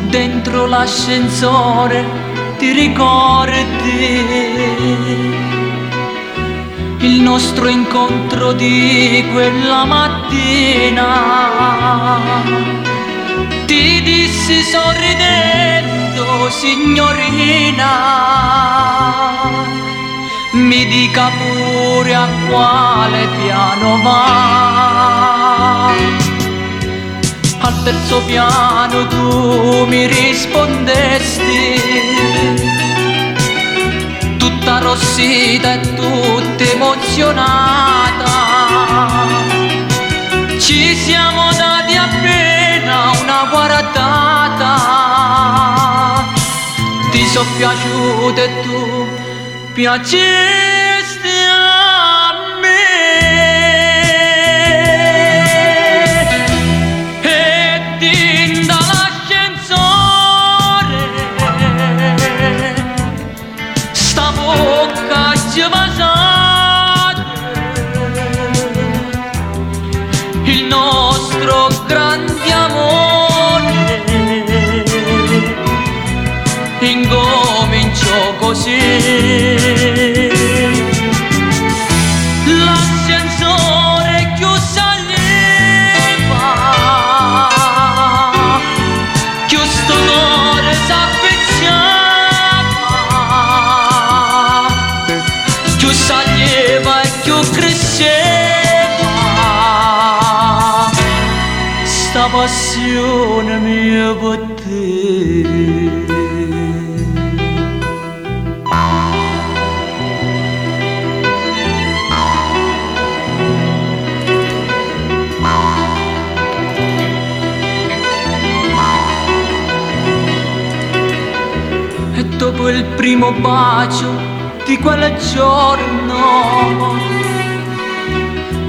Dentro l'ascensore ti ricordi il nostro incontro di quella mattina? Ti dissi sorridendo, signorina, mi dica pure a quale piano va. Al terzo piano tu mi rispondesti, tutta arrossita e tutta emozionata. Ci siamo dati appena una guardata, ti sono piaciuta e tu piacesti a me. E din dall'ascensore sta bocca ci basate, il nostro grande amore incominciò così. L'ascensore più saliva, più sto cuore s'avvicinava, più saliva e più cresceva sta passione mia per te. E dopo il primo bacio di quel giorno,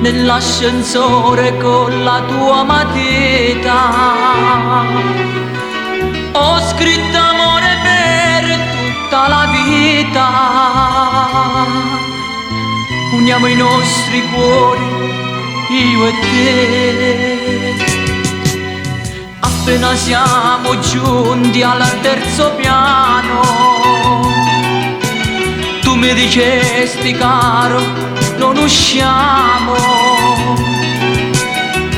nell'ascensore con la tua matita, ho scritto amore per tutta la vita. Uniamo i nostri cuori, io e te. Appena siamo giunti al terzo piano, tu mi dicesti caro, non usciamo.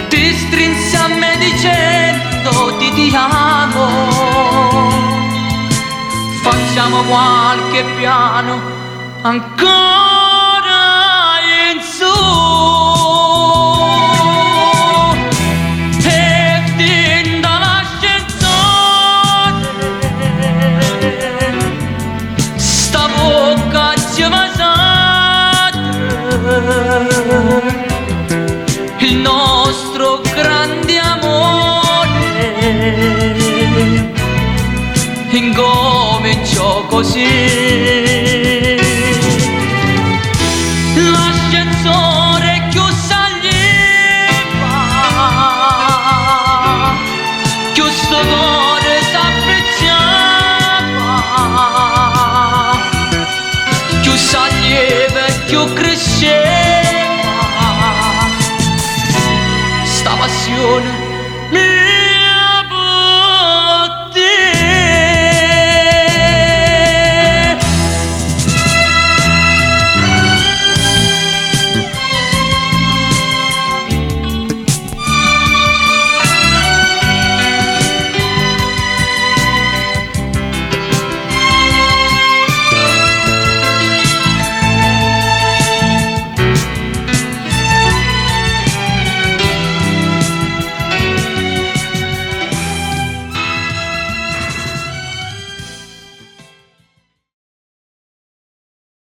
Ti strinsi a me dicendo ti amo. Facciamo qualche piano ancora in su. E din dall'ascensore sta bocca ci basate, il nostro grande amore incominciò così.